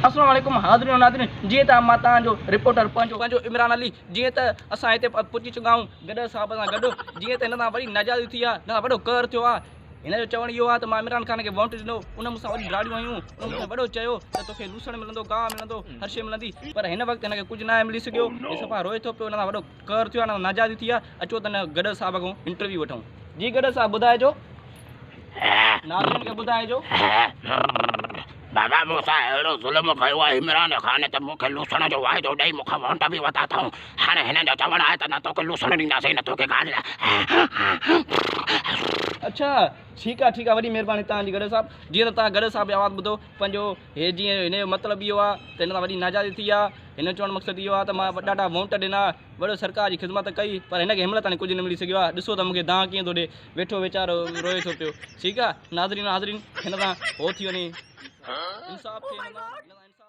السلام عليڪم حاضرين و ناظرين جيئن ته مان توهان جو رپورٽر پنهنجو پنهنجو عمران علي جيئن ته اسان هتي پهچي چڪا آهيون گڏهه صاحب سان گڏ جيئن ته هن سان وڏي ناجائزي ٿي آهي هن سان وڏو قهر ٿيو آهي هن جو چوڻ اهو آهي ته مان عمران خان کي وونٽ ڏنو ان مون سان وڏيون ڊاڙيون هنيون ان مون کي وڏو چيو ته توکي لوسڻ ملندو گاهه ملندو هر شيء ملندي پر هن وقت هن کي ڪجهه ناهي ملي سگهيو هي صفا روئي ٿو پيو هن سان وڏو قهر ٿيو آهي هن سان ناجائزي ٿي آهي اچو ته هن گڏهه صاحب کان انٽرويو وٺون جي گڏهه صاحب ٻڌائجو ناظرين کي ٻڌائجو. بابا مون سان اهڙو ظلم ڪيو آهي عمران خان ته مون کي لوسڻ جو واعدو ڏئي مون کان وونٽ به ورتا اٿئون هاڻي هنن جو چوڻ آهي ته نه توکي لوسڻ ڏينداسين نه توکي گاهه ڏينداسين. اڇا ٺيڪ آ ٺيڪ آ وڏي مهرباني توهان جي گڏهه صاحب جيئن ته توهان گڏهه صاحب جي آواز ٻڌو پنهنجو هي جيئن هن جو مطلب اهو آ ته هن سان وڏي ناجائزي ٿي آ هن جو چوڻ مقصد اهو آ ته مان ڏاڍا وونٽ ڏنا وڏو سرڪار جي خدمت ڪئي پر هن کي هن مهل تائين ڪجهه نه ملي سگهيو آهي ڏسو ته مون کي دانهن ڪيئن ٿو ڏي ويٺو ويچارو روئي ٿو پيو ٺيڪ آهي ناظرين حاضرين هن سان هو ٿي وڃي انصاف ٿئي هن سان.